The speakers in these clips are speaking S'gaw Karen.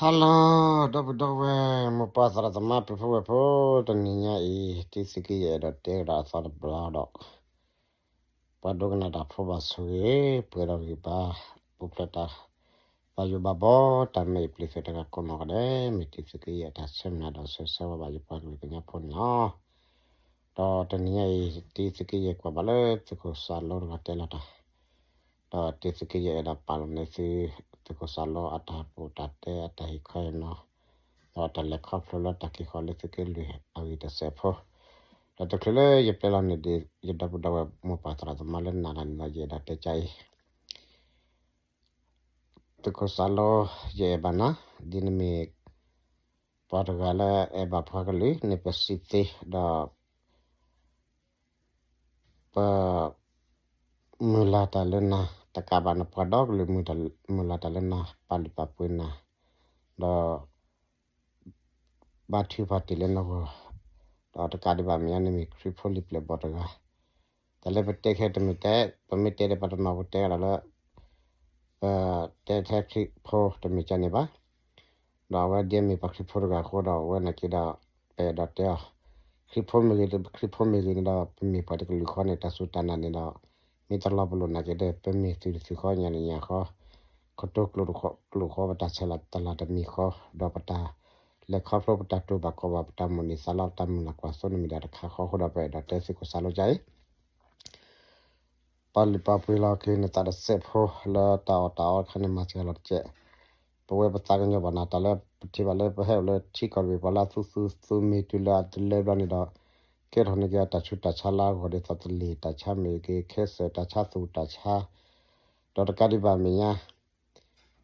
ဟါလီၤ ဒီပုၢ်ဒီဝဲၢ် မိၢ်ပၢ်သရၣ်သမါ ပုၢ်ဖိဝဲၢ်ဖိ, တနံၤညါအံၤ တံသုးက့ယဲၢ်အဲၣ်ဒိးတဲကဒီးအသီတဘျီဒီး ပှၤဒိကနၣ်တၢ်ဖိဘၣ်ဆိၣ်ဂ့ၤ ပှဲၤဒီးဂံၢ်ဘါ ပူၤဖျဲးတၢ်ဘၣ်ယိၣ်ဘၣ်ဘီ တၢ်မဲာ်အံၤပျံၤသုးတဂၤကိးနီၢ်ဂၤဒဲး မ့ၢ်တံသုးက့ယဲၢ်တၢ်ဆၢမုၢ်လၢ်ဒီးဆၢဂ့ၤဆၢဝါဘၣ်ယပှၤကလုာ်ကညီဖိန့ၣ်လီၤ. ဒီးတနံၤညါအံၤ တံသုးက့ယဲၢ်ကွၢ်ဘၣ်လၢသုးခိၣ်စးလိတဂၤတဲလီၤတၢ် ဒီးတံသုးက့ယဲၢ်အဲၣ်ဒိးပာ်လီၤန့ၢ်သု သုးခိၣ်စးလိအတၢ်ဟူးတၢ်တဲအတၢ်ဟ့ၣ်ခီဟ့ၣ်နီၤ ဒီးတၢ်လဲၤခီဖျိလၢတၢ်က့ၤဃီၤလၢသုးက့လွံၢ်အဂ့ၢ်တစဲးဖိ, ဒီးတချုးလၢယပျဲလီၤန့ၢ်ဒံး ယဒီပုၢ်ဒီဝဲၢ်မိၢ်ပၢ်သရၣ်သမါလၢနာ်လၢန့ၣ်ဒီး ယအဲၣ်ဒိးတဲကါအံၤ သုးခိၣ်စးလိ ယအဲၣ်ဘၣ်နၤ ဒ်နမ့ၢ် ပှၤတဂၤလၢအဲၣ်ဘၣ်ပှၤကလုာ်န့ၣ် ပစံးသ့ ဒီး ပ မုၢ်လၢ်တၢ်လၢနၤ တကးဘၣ်နပှၤဒီကလုာ် မုၢ်လၢ်တၢ်လၢနၤ ပာ်လုၢ်ပာ်ပှ့ၤနၤ ဒီး ဘါထုကဖၣ်တ့ၢ်လၢနဂီၢ်, ဒီးတကးဒံးဘၣ်မဲာ်ညါ နမ့ၢ်ခရံာ်ဖိလံာ်ပျဲၢ်ဘီၣ်တဂၤ, တၢ်လၢပတဲခဲတမ့ၢ်တဲ, ပမ့ၢ်တဲဒီးပတနီၤပတဲဒၣ်လၢ ပတဲထဲခရံာ်ဖိတမ့ၢ်ကန့ၣ်ဘၣ်. ဒီးအဝဲဒ်အမ့ၢ်ပှၤခရံာ်ဖိတဂၤအဃိဒီး အဝဲန့ၣ်က့ဒီး ပအဲၣ်ဒိးတဲအီၤ, ခရံာ်ဖိမ့ၢ်ဂ့ၤ ပခရံာ်ဖိမ့ၢ်ဂ့ၤန့ၣ်ဒီး ပမ့ၢ်ပှၤတကလုာ်ဃီန့ၣ် တၢ်စူၢ်တၢ်နာ်န့ၣ်ဒီး မ့ၢ်တလီၤပလိာ်နာ်က့ဒီး ပမ့ၢ်သုးတသုးဃီညါန့ၣ်ညါဃီ, ခီတိကျိၤတကျိၤဃီပတၢ်ဆဲးလီၤတၢ်လီၤတမံၤဃီ, ဒီးပတၢ်လဲၤခီဖျိပတၢ်တိာ်ဘၣ်ကီဘၣ် ပတၢ်မိၣ်န့ၢ်သးလီ ပတၢ်မုၢ်လၢ်ကွၢ်သိန့ၣ်မ့ၢ်ဒၣ်တခါဃီအဃိဒီး ပအဲၣ်ဒိးတဲသုးခိၣ်စးလိကါအံၤ ပာ်လုၢ်ပာ်ပှ့ၤလီၤက့ၤနသးတစဲးဖိလၢတၢ်အီၣ်တၢ်အီတခါန့ၣ် မၤစၢၤလီၤတကဲး. ပဝဲပသးကညီၤဘၣ်နၤ တၢ်လၢပထံၣ်ဘၣ်လၢပဟဲအိၣ်လၢထံကီၢ်တဘ့ၣ် ပှၤလၢအသူသူသူမ့ၢ်တုၤလၢအတလၢဘျီန့ၣ်ဒီး ကဲထီၣ်န့ၢ်က့ၤအတၢ်ဆူးတၢ်ဆါလၢအဂီၢ်ဒ်သိး တလ့ၢ်တၢ်ဆါမ့ၢ်ဂ့ၤ ခဲစၢၣ်တၢ်ဆါ သူၣ်တၢ်ဆါ, ဒီးတကးဒံးဘၣ်မဲာ်ညါ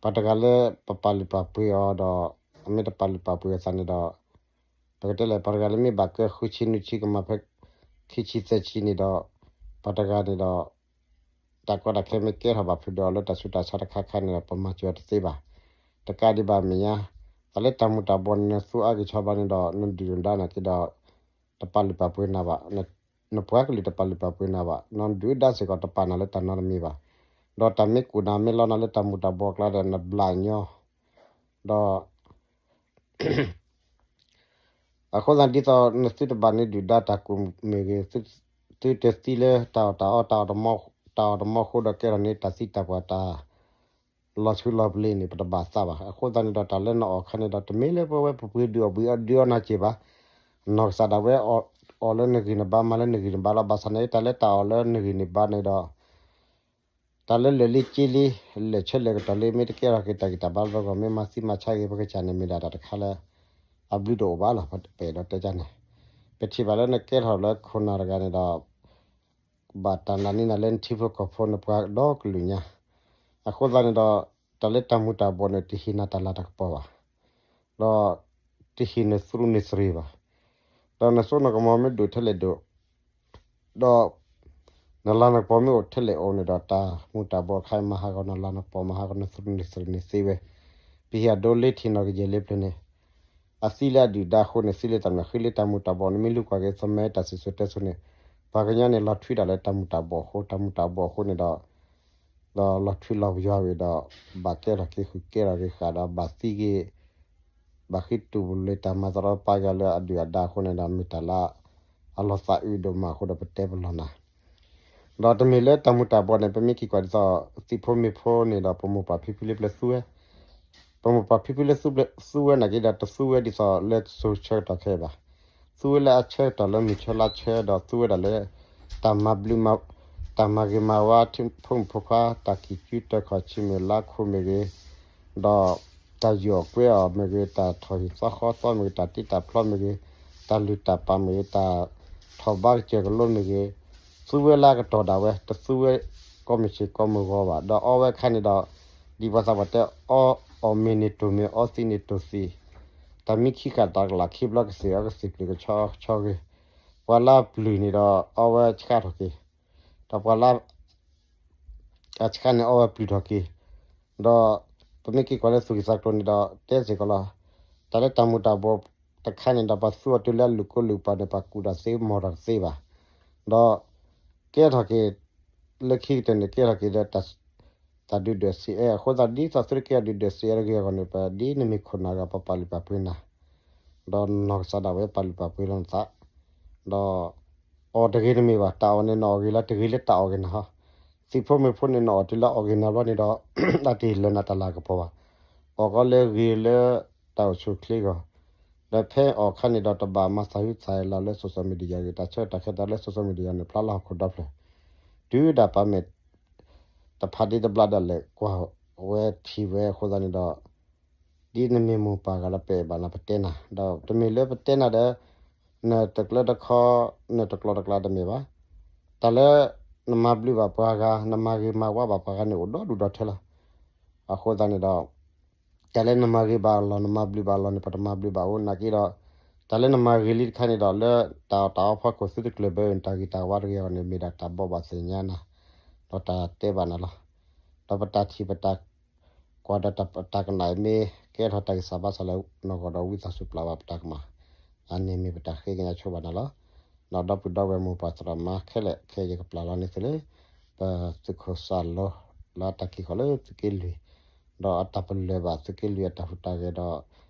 ပှၤတဂၤလၢပပာ်လုၢ်ပာ်ပှ့ၤအီၤဒီး အမ့ၢ်တပာ်လုၢ်ပာ်ပှ့ၤအသးန့ၣ်ဒီး ပကတဲလဲၣ် ပှၤတဂၤလၢမ့ၢ်ဘၣ်ကဲဃုဆံနွံဆံ ကမၤဖဲခံဆံသၢဆံန့ၣ်ဒီး ပှၤတဂၤန့ၣ်ဒီး တၢ်ကီတၢ်ခဲမ့ၢ်ကဲထီၣ်ဘၣ်ဖုးဒီးအီၤလၢတၢ်ဆူးတၢ်ဆါတခါခါန့ၣ်ဒီး ပမၤစၢၤအီၤတသ့ဘၣ်. တကးဒံးဘၣ်မဲာ်ညါ တၢ်လၢတၢ်မူၤတၢ်ဘှီးန့ၣ် နသူအါက့ၤဆီဘျီန့ၣ်ဒီး နဒုၣ်နဒါနာ်က့ဒီး တပာ်လုၢ်ပာ်ပှ့ၤနၤဘၣ်, နပှၤကလုာ်တပာ်လုၢ်ပာ်ပှ့ၤနၤဘၣ်, နဒုၣ်ဒါစ့ၢ်ကီးတပာ်နၤလၢတၢ်နီတမံၤဘၣ်. ဒီးတၢ်မ့ၢ်ကူၣ်နၤမ့ၢ်လီနၤလၢတၢ်မူၤတၢ်ဘှီးအကျါဒီး နဘျးညီ ဒီး အဃိသတးဒ်သိး နသုတဘၣ်န့ၢ်ဒုၣ်ဒါတၢ်ကူၣ်မ့ၢ်ဂ့ၤ, သုတသံလၢတၢ်အီၣ်တၢ်အီ တၢ်အီၣ်တၢ်အီမီဃိဒီးကဲထီၣ်န့ၢ်တၢ်သံတၢ်ပှၢ်တၢ် လီၤဆူလီၤပျ့ၤန့ၣ် ပတဘၣ်သးဘၣ်. အဃိသတးန့ၣ်ဒီး တၢ်လၢနအီၣ်ခါန့ၣ်ဒီး တမ့ၢ်လၢပဝဲပပှ့ၤဒုးအီၣ်ဘှံးအီၣ်ဒုးအီၣ်နၤစ့ၢ်ဘၣ်. နီၢ်ကစၢ်ဒၣ်ဝဲ အီၣ်လၢနဂံၢ်နဘါ မၤလၢနဂံၢ်နဘါလီၤ. ဘၣ်ဆၣ်န့ၣ် တၢ်လၢတၢ်အီၣ်လၢနဂံၢ်နဘါန့ၣ်ဒီး တၢ်လၢလၢာ်လံက့လံ လၢာ်ဆၢလၢာ်ကတီၢ်လံ မ့ၢ်တကဲထီၣ်က့ၤတၢ်ဂံၢ်တၢ်ဘါလၢပဂီၢ် မ့ၢ်မၤသံမၤဆါက့ၤပကစၢ်န့ၣ် မ့ၢ်ဒၣ်တၢ်တခါလၢ အဘျုးတအိၣ်ဘၣ်လီၤ. ပအဲၣ်ဒိးတဲန့ၣ် ပထံၣ်ဘၣ်လၢနကဲထီၣ်လၢခိၣ်နၢ်တဂၤန့ၣ်ဒီး ဘၣ်တၢ်နာ်န့ၢ်နၤလၢနထံဖိကီၢ်ဖိနပှၤဒီကလုာ်ညါ. အဃိသတးန့ၣ်ဒီး တၢ်လၢတၢ်မူၤတၢ်ဘှီးန့ၣ် တဟ့ၣ်နၤတၢ်လၤတၢ်ကပီၤဘၣ်. ဒီးတဟ့ၣ်နသူၣ်နသရ့ၤဘၣ်. ဒီးနစိနကမီၤမ့ၢ်ဒိၣ်ထဲလဲၣ်ဒိၣ် ဒီး နလၤနကပီၤမ့ၢ်အိၣ်ထဲလဲၣ်အိၣ်န့ၣ်ဒီး တၢ်မူၤတၢ်ဘှီးခါအံၤ မၤဟးဂီၤနလၤနကပီၤ မၤဟးဂီၤနသူၣ်နသရ့ၤန့ၣ်သ့ဝဲ. ပဟ့ၣ်အဒိလ့ထံၣ်နီၢ်ကယဲၢ်လ့ပျၢၤန့ၣ် အသံလၢအဒုၣ်ဒါအဃိန့ၣ် သံလၢတၢ်မနုၤ ဃ့လၢတၢ်မူၤတၢ်ဘှီးန့ၣ် မ့ၢ်လူၤကွၢ်က့ၤသမဲတၢ်စံၣ်စိၤတဲစိၤန့ၣ် ပှၤကညီန့ၣ် လီၤထွံတၢ်လၢတၢ်မူၤတၢ်ဘှီးအဃိ တၢ်မူၤတၢ်ဘှီးအဃိန့ၣ်ဒီး ဒီးလီၤထွံလီၤပယွၤဝံၤဒီး ဘၣ်ကဲထီၣ်က့ၤဃုာ်ကဲထီၣ်က့ၤဃာ်ဒီး ဘၣ်သံက့ၤ ဘၣ်ဃ့တူၢ်ပူၤလၢတၢ်မၤသရီပာ်က့ၤအီၤလၢအဒုၣ်အဒါအဃိန့ၣ်ဒီး မ့ၢ်တၢ်လၢအလီၤသးအုးဒိၣ်မးအဃိဒီး ပတဲပလီၢ်နၤ. ဒီးတမ့ၢ်လၢတၢ်မူၤတၢ်ဘှီးန့ၣ် ပမ့ၢ်က့ၤကွၢ်ဒ်သိး သုးဖိမ့ၢ်ဖိန့ၣ်ဒီး ပမိၢ်ပၢ်ဖံဖုလၢပျၢၤသူဝဲ ပမိၢ်ပၢ်ဖံဖုလၢသူဝဲနာ်က့ဒီး တသူဝဲဒ်သိးလၢတစိၤဆၢကတီၢ်ခဲအံၤဘၣ်. သူဝဲလၢအဆၢကတီၢ်လၢမုၢ်ဆၢလါဆၢဒီး သူဝဲဒၣ်လၢ တၢ်မၤဘျုးမၤ တၢ်မၤဂ့ၤမၤဝါ ထံဖိမုၣ်ဖိခွါ တၢ်ခံးကုတၢၢ်ခီၣ်ဆံမ့ၢ်လါခိၣ်မ့ၢ်ဂ့ၤ ဒီး တၢ်ယီၣ်ကွဲအီၤမ့ၢ်ဂ့ၤ တၢ်ထီၣ်ဟံၣ်သီဃီသီမ့ၢ်ဂ့ၤ တၢ်တ့တၢ်ဖျီမ့ၢ်ဂ့ၤ တၢ်လုၢ်တၢ်ပာ်မ့ၢ်ဂ့ၤ တၢ်ထီၣ်ဘါကစၢၢ်ကလိမ့ၢ်ဂ့ၤ သူဝဲလၢအကတီၢ်ဒၣ်ဝဲ တသူဝဲ ကိးမုၢ်ဆ့ၣ်ကိးမုၢ်ဂီၤဘၣ်. ဒီးအီဝဲအခါန့ၣ်ဒီး ဒ်ပှၤသးပှၢ်တဲ အီ အီၣ်မ့ၤန့ၣ်တိၢ်မ့ၤ အီသံးန့ၣ်တိၢ်သံး တၢ်မံခံဃာ်တၢ်ကလာ်ခံဘျီကသ့ၣ်အီကသ့ၣ်ပျုၢ်ကဆီကဆီဂ့ၤ ပှၤလၢအပျုၢ်န့ၣ်ဒီး အီဝဲဆှးထီၣ်က့ၤ ဒီးပှၤလၢ အဆှးန့ၣ် အီဝဲပျုၢ်ထီၣ်က့ၤ ဒီး ပမ့ၢ်က့ၤကွၢ်လၢသူၣ်ကံၢ်သးကျိၤန့ၣ်ဒီး တဲစ့ၢ်ကီးလီၤ. တၢ်လၢတၢ်မူၤတၢ်ဘှီးတခါန့ၣ်ဒီး ပှၤသူအီၤတုၤလၢအလုၢ်ကိလုၢ်ပၤန့ၣ် ပှၤကူၣ်တၢ်သ့ မီၢ်တၢ်တသ့ဘၣ်. ဒီး ကဲထီၣ်က့ၤ လၢခံကတၢၢ်န့ၣ် ကဲထီၣ်က့ၤဒီးတၢ် တၢ်ဒုၣ်ဒွဲၣ်စံးအဲၣ်အဃိသတး ဒ်သိးသုတက့ၢ်အီၤဒုၣ်ဒွဲၣ်စံးအဲၣ်တဂ့ၤအဂီၢ်န့ၣ် ပဒ်နမ့ၢ်ခိၣ်နၢ်ဂၤ ပပာ်လုၢ်ပာ်ပှ့ၤနၤ, ဒီးနီၢ်ကစၢ်ဒၣ်ဝဲပာ်လုၢ်ပာ်ပှ့ၤလီၤနသး, ဒီး အီၣ်တဂ့ၤတမ့ၢ်ဘၣ်, တၢ်အီၣ်န့ၣ်နအီၣ်ဂ့ၤလၢတဂ့ၤလၢတၢ်အီၣ်ဂ့ၤနၤဟီ, သုးဖိမုၣ်ဖိန့ၣ် နအီၣ်တုၤလၢအီၣ်ဂ့ၤနၤဘျီန့ၣ်ဒီး တၢ်တဟ့ၣ်လၢနၤတၢ်လၤကပီၤဘၣ်, အီၣ်ကီးလၢဂ့ၤလၢတၢ်အိၣ်ဆူၣ်အိၣ်ချ့အဂီၢ်, ဒီးဖဲအီၣ်အခါန့ၣ်ဒီး တဘၣ်မၤသးဟုသးလီၤလၢ social media ဂ့ၤ, တၢ်ဆၢတၢ်ခဲတၢ်လၢ social media န့ၣ် ဖျါလၢဟီၣ်ခိၣ်ဒီဖျၢၣ်, တုၤဒၣ်ပာ်မဲာ် တဖးဒ့တဘျါဒၣ်လဲာ် ကွၢ်ဝဲထံၣ်ဝဲအဃိသတးန့ၣ်ဒီး ဒ်နမ့ၢ်မိၢ်ပၢ်ဂၤဒီး ပအဲၣ်ဘၣ်နၤ ပတဲနၤ, ဒီးတမ့ၢ်လၢပတဲနၤဒီး နတကျၢၤတခီ နတကျီတကျါတမ့ၢ်ဘၣ်. တၢ်လၢနမၤဘျုးဘၣ်ပှၤဂၤ နမၤဂ့ၤမၤဝါဘၣ်ပှၤဂၤန့ၣ် အိၣ်ဒီဒူၣ်ဒီထၢလီၤ. အဃိသတးန့ၣ်ဒီး တၢ်လၢနမၤဂ့ၤဘၣ်အလီၢ် နမၤဘျုးဘၣ်အလီၢ်န့ၣ် ပတမၤဘျုးဘၣ်အီၤ နာ်က့ဒီး တၢ်လၢနမၤဂ့ၤလံတခါန့ၣ်ဒီး လၢတၢ်အီၣ်တၢ်အီဖီခိၣ် သုတကျၢၤဘၢ တၢ်ဂံၢ်တၢ်ဝါတဂ့ၤအဂီၢ်န့ၣ် မ့ၢ်ဒၣ်တၢ်ဘိးဘၣ်သ့ၣ်ညါနၤ ဒီးတၢ်တဲဘၣ်နၤလီၤ. ဒီးပတၢ်ထံၣ်ပတၢ်ကွၢ်ဒီးတၢ်ကနၣ်အံၤ မ့ၢ်ကဲထီၣ်တၢ်ဂံၢ်စၢ်ဘါစၢ်လၢနဂီၢ်ဒီး ဝံသးစူၤပျၢ်ဘၣ်ပတၢ်ကမၣ်, အန့ၣ်မ့ၢ်ပတၢ်ဃ့ကညးဆိဘၣ်နၤလီၤ. ဒီးဒီပုၢ်ဒီဝဲၢ်မိၢ်ပၢ်သရၣ်သမါခဲလၢာ်ခဲဆ့ ယကပျၢ်လီၤန့ၢ်သုလၢ ပသုးခိၣ်စၢ်လီၤ လၢအတၢ်က့ၤဃီၤလၢသုးက့လွံၢ်, ဒီးအတၢ်ပလၢၢ်ဘၣ်သုးက့လွံၢ်အတၢ်ဟူးတၢ်ဂဲၤဒီး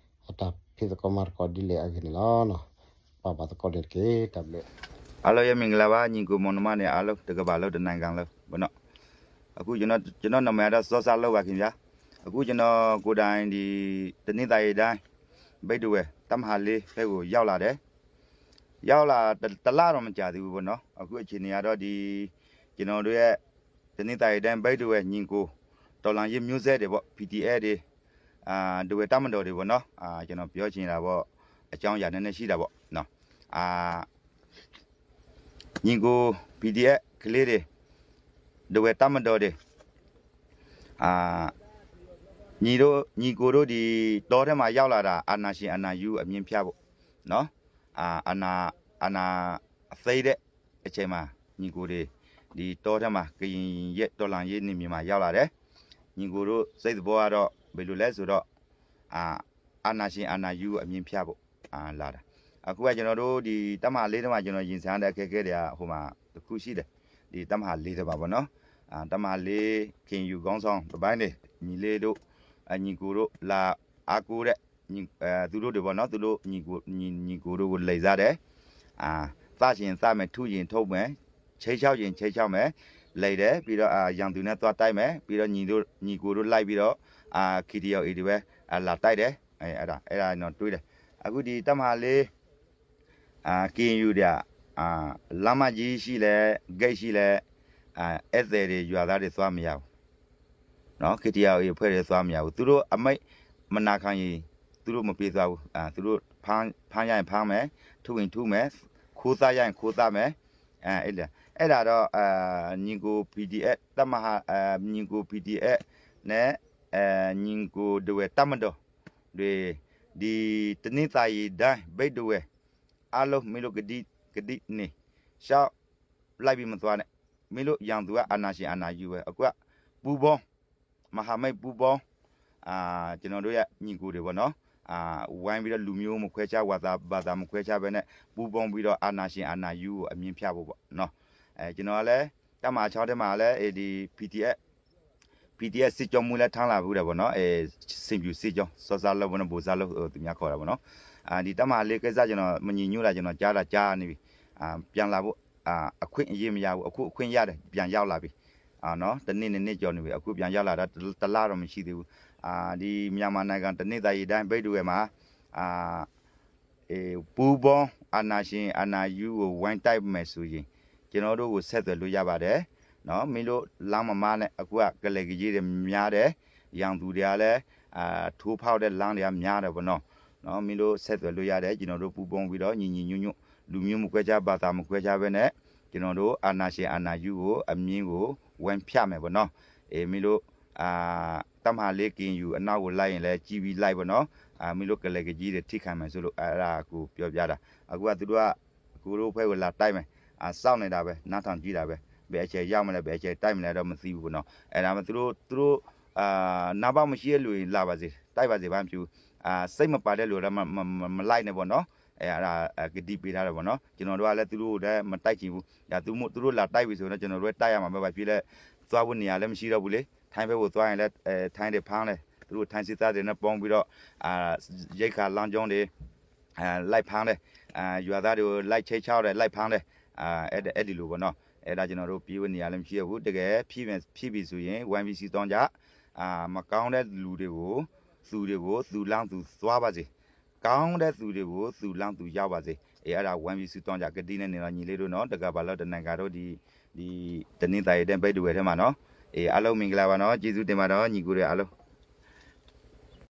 အတၢ်ဖံးသကိးမၤသကိးဒ်လဲၣ်အဂ့ၢ်န့ၣ်လီၤ. ပာ်ဘၣ်သကိးန့ၣ်တက့ၢ် တၢ်ဘျုး အားလုံး ယမင်္ဂလာပါ ညီကိုမောင်နှမတွေအားလုံး တကမ္ဘာလုံး တစ်နိုင်ငံလုံးပေါ့နော်. အခု ကျွန်တော် ကျွန်တော့်နာမည်ကတော့ စောစါလို့ပါခင်ဗျာ. အခု ကျွန်တော်ကိုယ်တိုင် ဒီ တနင်္သာရီတိုင်း ဘိတ်ဒဝယ် တပ်မဟာလေး ဘက်ကို ရောက်လာတယ်. ရောက်လာ တစ် တစ်လတော့ မကြာသေးဘူးပေါ့နော်. အခုအခြေအနေကတော့ ဒီ ကျွန်တော်တို့ရဲ့ တနင်္သာရီတိုင်း ဘိတ်ဒဝယ် ညီကို တော်လှန်ရေးမျိုးဆက်တွေပေါ့ ပီတီအက်ဖ် တွေ အာ ဒဝယ်တပ်မတော်တွေပေါ့နော်. အာ ကျွန်တော်ပြောချင်တာပေါ့ အကြောင်းအရာနည်းနည်းရှိတာပေါ့နော်. အာ ညီကို ပီတီအက်ဖ် ကလေးတွေ ဒဝယ်တပ်မတော်တွေ အာ ညီတို့ ညီကိုတို့ ဒီ တောထဲမှာ ရောက်လာတာ အာဏာရှင် အာဏာယူ အမြင်းဖျားဖို့နော်. အာ အာဏာ အာဏာသိမ်းတဲ့ အချိန်မှာ ညီကိုတွေ ဒီတောထဲမှာ ကရင်ရဲ့ တော်လှန်ရေးနယ်မြေမှာ ရောက်လာတယ်. ညီကိုတို့ စိတ်သဘောကတော့ ဘယ်လိုလဲဆိုတော့ အာ အာဏာရှင် အာဏာယူ အမြင်းဖျားဖို့ အာ လာတာ. အခုက ကျွန်တော်တို့ ဒီ တပ်မဟာလေးထဲမှာ ကျွန်တော် ရင်ဆိုင်ရတဲ့ အခက်အခဲတွေက ဟိုမှာ တစ်ခုရှိတယ်. ဒီ တပ်မဟာလေးထဲမှာပေါ့နော်. အာ တပ်မဟာလေး KNU ခေါင်းဆောင်တစ်ပိုင်းတွေ ညီလေးတို့ အညီကိုတို့ လာအားကိုးတဲ့ ညီ အဲ သူတို့တွေပေါ့နော်. သူတို့ ညီကို ညီ ညီကိုတို့ကို လိမ်စားတယ်. အာ သတ်ချင်သတ်မယ် ထုချင်ထုမယ် ခြိမ်းခြောက်ချင်ခြိမ်းခြောက်မယ် လိမ်တယ်. ပြီးတော့ အာ ရန်သူနဲ့ သွားတိုက်မယ်. ပြီးတော့ ညီတို့ ညီကိုတို့ လိုက်ပြီးတော့ အာ KTLA တွေပဲ အာ လာတိုက်တယ်. အဲ အဲ့ဒါ အဲ့ဒါကျွန်တော်တွေ့တယ်. အခု ဒီ တပ်မဟာလေး အာ KNU တွေက အာ လမ်းမကြီးရှိလဲ ဂိတ်ရှိလဲ အာ ဧည့်သည်တွေ ရွာသားတွေ သွားမရဘူးနော်. KTLA အဖွဲ့တွေ သွားမရဘူး. သူတို့ အမိန့်မနာခံရင် သူတို့ မပေးသွားဘူး. အာ သူတို့ ဖမ်း ဖမ်းရရင် ဖမ်းမယ်, ထုရင် ထုမယ်, ခိုးသတ်ရရင် ခိုးသတ်မယ်. အဲ အဲ့ဒါ အဲ့ဒါတော့ အာ ညီကို ပီတီအက်ဖ် တပ်မဟာ အာ ညီကို ပီတီအက်ဖ် နဲ့ အဲ ညီကို ဒဝဲတပ်မတော်တွေ ဒီ တနင်္သာရီတိုင်း ဘိတ်ဒဝယ် အားလုံး မင်းတို့ ကတိ ကတိ နေ လျှောက် လိုက်ပြီး မသွားနဲ့. မင်းတို့ ရန်သူက အာဏာရှင် အာဏာယူပဲ. အခုက ပူပေါင်း မဟာမိတ် ပူပေါင်း အာ ကျွန်တော်တို့ရဲ့ ညီကိုတွေပေါ့နော်. အာ ဝိုင်းပြီးတော့ လူမျိုးမခွဲခြား ဘာသာ ဘာသာမခွဲခြားဘဲနဲ့ ပူးပေါင်းပြီးတော့ အာဏာရှင် အာဏာယူကို အမြင်းဖျားဖို့ပေါ့နော်. အဲ ကျွန်တော်ကလည်း တပ်မဟာခြောက်ထဲမှာလည်း ဒီ ပီတီအက်ဖ် ပီတီအက်ဖ် စစ်ကြောင်းမှူးလည်း ထမ်းလာဖူးတယ်ပေါ့နော်. အဲ စင်ပြူစစ်ကြောင်း စောစါလို့ပေါ့နော် ဗိုလ်စါလို့ အဲ သူများခေါ်တာပေါ့နော်. အာ ဒီတပ်မဟာလေးကိစ္စ ကျွန်တော် မညီညွတ်တာ ကျွန်တော် ကြားတာ ကြားနေပြီ. အာ ပြန်လာဖို့ အာ အခွင့်အရေးမရဘူး. အခုအခွင့်ရတယ် ပြန်ရောက်လာပြီ. အာနော် တစ်နှစ် နှစ်နှစ်ကျော်နေပြီ. အခုပြန်ရောက်လာတာ တစ် တစ်လတော့ မရှိသေးဘူး. အာ ဒီမြန်မာနိုင်ငံ တနင်္သာရီတိုင်း ဘိတ်ဒဝယ်မှာ အာ အဲ ပူပေါင်းအာဏာရှင် အာဏာယူကို ဝိုင်းတိုက်မယ်ဆိုရင် ကျွန်တော်တို့ကို ဆက်သွယ်လို့ရပါတယ်နော်. မင်းတို့ လမ်းမမနဲ့ အခုက ကလဲကကြီးတွေများတယ်. ရန်သူတွေကလည်း အာ ထိုးဖောက်တဲ့လမ်းတွေက များတယ်ပေါ့နော်. နော် မင်းတို့ ဆက်သွယ်လို့ရတယ်. ကျွန်တော်တို့ ပူးပေါင်းပြီးတော့ ညီညီညွတ်ညွတ် လူမျိုးမခွဲခြား ဘာသာမခွဲခြားဘဲနဲ့ ကျွန်တော်တို့ အာဏာရှင် အာဏာယူကို အမြင်းကို ဝိုင်းဖျက်မယ်ပေါ့နော်. အဲ မင်းတို့ အာ တပ်မဟာလေး KNU အနောက်ကို လိုက်ရင်လည်း ကြည့်ပြီး လိုက်ပေါ့နော်. အာ မင်းတို့ ကလဲကကြီးတွေ ထိခံမယ်ဆိုလို့ အဲ့ဒါကို ပြောပြတာ. အခုက သူတို့က ကိုတို့အဖွဲ့ကို လာတိုက်မယ် အာ စောင့်နေတာပဲ နားထောင်ကြည့်တာပဲ. ဘယ်အချိန်ရောက်မလဲ ဘယ်အချိန်တိုက်မလဲတော့ မသိဘူးပေါ့နော်. အဲ့ဒါမှ သူတို့ သူတို့ အာ နောက်ပေါက်မရှိတဲ့လူတွေ လာပါစေ တိုက်ပါစေ ဘာမှမဖြစ်ဘူး. အာ စိတ်မပါတဲ့လူတော့ မ မ မ မလိုက်နဲ့ပေါ့နော်. အဲ အဲ့ဒါ ကတိပေးထားတယ်ပေါ့နော်. ကျွန်တော်တို့ကလည်း သူတို့ကိုလည်း မတိုက်ချင်ဘူး. ဒါ သူတို့ သူတို့လာတိုက်ပြီဆိုတော့ ကျွန်တော်တို့လည်း တိုက်ရမှာပဲ. ဘာဖြစ်လဲ သွားဖို့နေရာလည်း မရှိတော့ဘူးလေ. ထိုင်းဘက်ကိုသွားရင်လည်း အဲ ထိုင်းတွေဖမ်းတယ်။ သူတို့ ထိုင်းစစ်သားတွေနဲ့ပေါင်းပြီးတော့ ရိက္ခာလမ်းကြောင်းတွေ လိုက်ဖမ်းတယ်။ ရွာသားတွေကို လိုက်ခြိမ်းခြောက်တယ်၊ လိုက်ဖမ်းတယ်။ အဲ အဲဒ်လိၤပေါ့နော်. အဲဒါကျွန်တော်တို့ ပြေးဝဲနေရာလည်းမရှိတော့ဘူး။ တကယ်ဖြစ်မယ် ဖြစ်ပြီဆိုရင် ဝိုင်းပြီးစုတောင်းကြ။ မကောင်းတဲ့လူတွေကို သူတွေကို သူ့လမ်းသူသွားပါစေ။ ကောင်းတဲ့သူတွေကို သူ့လမ်းသူရောက်ပါစေ. အဲ အဲ့ဒါ ဝိုင်းပြီးဆုတောင်းကြ ကတိနဲ့နေတော့ ညီလေးတို့နော် တကမ္ဘာလုံး တနိုင်ငံလုံး ဒီ ဒီ တနင်္သာရီတိုင်း ဘက်ဒဝဲထဲမှာနော်. အဲ အားလုံးမင်္ဂလာပါနော်. ကျေးဇူးတင်ပါတယ် ညီကိုတွေအားလုံး.